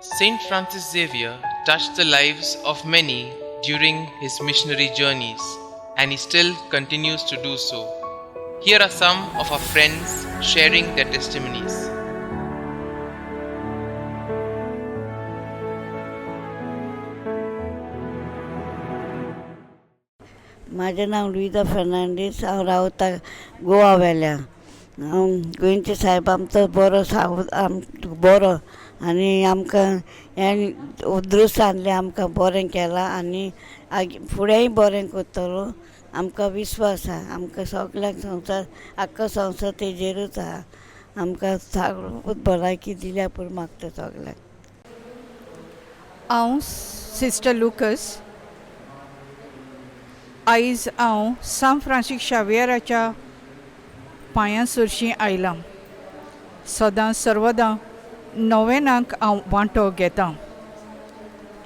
Saint Francis Xavier touched the lives of many during his missionary journeys, and he still continues to do so. Here are some of our friends sharing their testimonies. म्हाजें नांव Luisa Fernandes. हांव रावता गोवा वेल्यां. गोंयचे सायब आमचो बरो, बरो आनी आमकां हें उद्रोस सांगलें, आमकां बरें केलां आनी फुडेंय बरें करतलो, आमकां विस्वास आसा. आमकां सगळ्यांक संवसार, आख्खो संवसार तेजेरूच आसा. आमकां भलायकी दिल्या पूण मागता सगळ्यांक. हांव सिस्टर लुकस. आयज हांव सांत फ्रांसीस शावियराच्या पांयां सरशीं आयलां. सदां सर्वदां नोवेनाक हांव वांटो घेतां,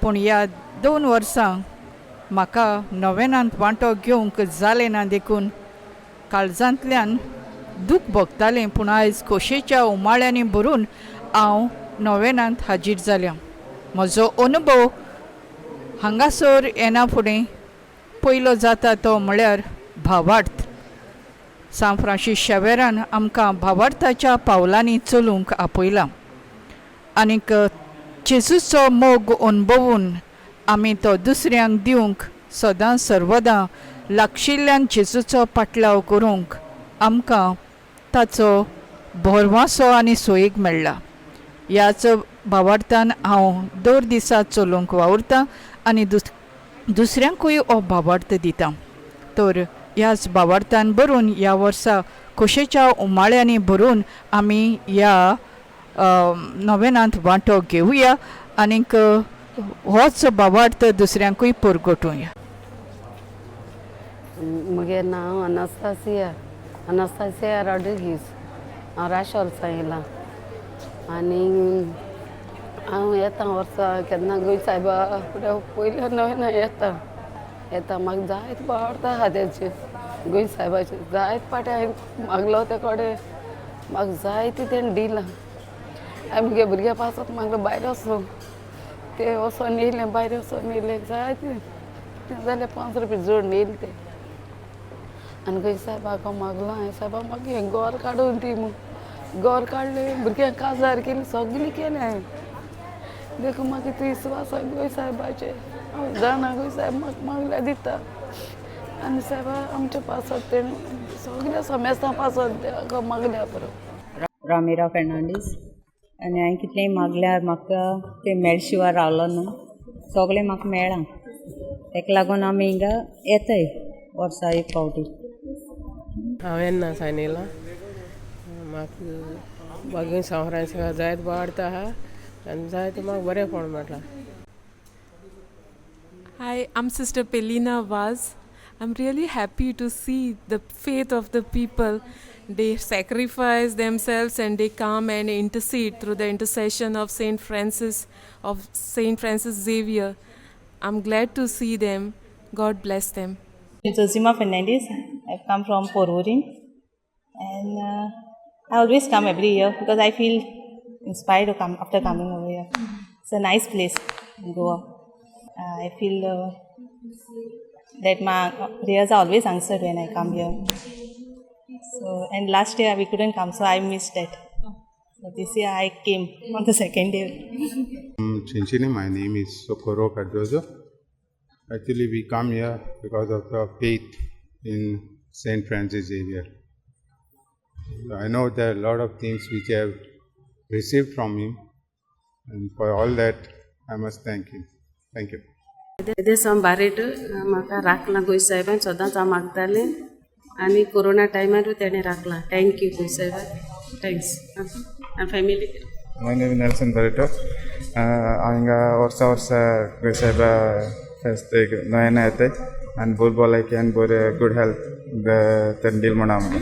पूण ह्या 2 वर्सां म्हाका नोवेनांत वांटो घेवंक जालें ना, देखून काळजांतल्यान दूख भोगतालें. पूण आयज खोशेच्या उमाळ्यांनी भरून हांव नोवेनांत हाजीर जाल्या. म्हजो अनुभव हांगासर येना फुडें पयलो जाता तो म्हळ्यार भावार्थ. सांत फ्रांसीस शेवेरान आमकां भावार्थाच्या पावलांनी चलूंक आपयलां आनीक जेजूचो मोग अणभवून आमी तो दुसऱ्यांक दिवंक, सदां सर्वदां लागशिल्ल्यान जेजूचो पाटलाव करूंक आमकां ताचो भरवासो आनी सोयीक मेळ्ळा. ह्याच भावार्थान हांव दर दिसा चलूंक वावुरतां आनी दुसऱ्यांकूय हो भावार्थ दिता. तर ह्याच भावार्थान भरून, ह्या वर्सा खोशेच्या उमाळ्यांनी भरून आमी ह्या नोवेनांत वांटो घेवया आनीक होच भावार्थ दुसऱ्यांकूय परगटुया. म्हगे नांव अनास्तासिया, अनास्तासिया रॉड्रिगीस. हांव राशोल सावन येयलां आनी हांव येता वर्सा केन्ना गोंय सायबा फुडें पयल्या नवेना येता येता. म्हाका जायत आवडटा आहा तेचे, गोंय सायबाचे. जायत फावटी हांवें मागलो ते कडेन, म्हाका जायते तेणें दिलां. हांवें म्हगे भुरग्या पासत मागलो, भायर वचूं ते वचोन येयलें, भायर वचोन येयलें. जायते जाल्यार 5 रुपया जोडून येयले ते. आनी गोंय सायबाक मागलो हांवें, सायबा, म्हाका हें गोर काडून दी म्हूण. गोर काडलें, भुरग्यांक काजार केली, सगळें केलें हांवें. देखून म्हाका ती विस्वास आहा गोंय सायबाचेर. हांव जाणा, गोंय सायब म्हाका मागल्यार दिता. आनी सायबा आमच्या पासत, तेणें सगळ्या समेस्तां पासत देवाक मागल्या पुरो. रामिरा फेर्नांडीस. आनी हांवें कितलेंय मागल्यार म्हाका तें मेळ शिवाय रावलो ना. सगळें म्हाका मेळ्ळां. तेका लागून आमी हिंगा येताय वर्सा एक फावटी. हांव येन्ना सावन येयलां. म्हाका बागीन सांत फ्रांसिस्का जायत आवडटा आहा आनी जायते म्हाका बरेंपण मेळटा. Hi, I'm Sister Pelina Vaz. I'm really happy to see the faith of the people. They sacrifice themselves and they come and intercede through the intercession of Saint Francis, of Saint Francis Xavier. I'm glad to see them. God bless them. Zosima Fernandez. I've come from Porvorim and I always come every year because I feel inspired to come after coming over here. It's a nice place in Goa. I feel that my prayers are always answered when I come here. So, and last year we couldn't come, so I missed that. So this year I came on the second day. From Chinchinim, my name is Socorro Cardozo. Actually, we come here because of the faith in Saint Francis Xavier. I know there are a lot of things which I have received from him, and for all that, I must thank him. Thank you. तेदे बारेट म्हाका राखलां गोंय सायबान. सदांच हांव मागतालें आनी corona टायमारूय तेणें राखलां. Thank you Goa सायबा, thanks आनी family. My name is Nelson Barreto. हांगा वर्सा वर्सा गोंय सायबा फेस्त नोवेना येताय आनी बरी भलायकी आनी बरें गुड हेल्थ तेणें दिल म्हणून आमकां.